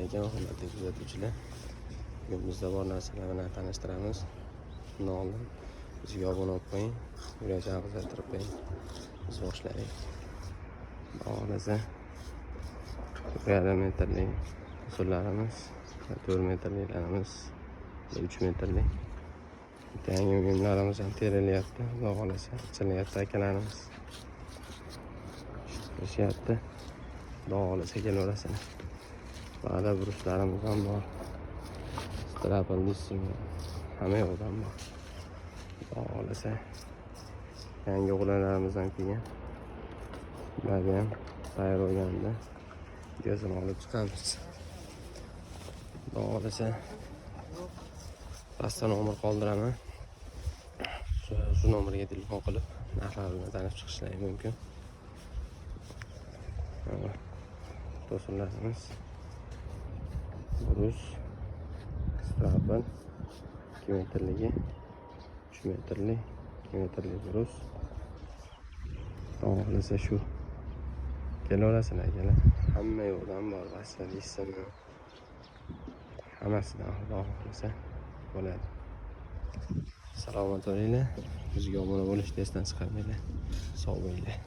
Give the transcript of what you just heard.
Alaykum, hurmatli kuzatuvchilar. Bugun bizda bor narsalar bilan tanishtiramiz. Undan oldin bizga obuna bo'lib qo'ying, yurakchani qizartirib qo'ying. Biz boshlaylik. Xudo xohlasa, 1,5 metrli usullarimiz, 4 metrliklarimiz, 3 metrlik. Yangi uyumlarimiz ham terilyapti. Xudo xohlasa, ichilyapti akalarimiz. Qilishyapti. Xudo xohlasa, kelaverasizlar. Ba'da bruslarimiz ham bor. Strapel deysizmi? Hamma yoqdan bor. Xudo xohlasa, yangi o'g'lanlarimiz ham kelgan. Ularga ham tayyor bo'lganda videosini olib chiqamiz. Xudo xohlasa, pastda nomer qoldiraman. Shu nomerga telefon qilib, narxlar bilan tanishib chiqishlari mumkin. Mana to'sinlarimiz. Brus, strapel, 2 metrligi, 3 metrli, 2 metrli brus. Xudo xohlasa, shu. Kelaverasizlar, akalar. Hamma yoqdan bor, pastda deysizmi? Hammasidan, Xudo xohlasa, bo'ladi. Salomat bo'linglar. Bizga obuna bo'lishni esdan chiqarmanglar. Sog' bo'linglar.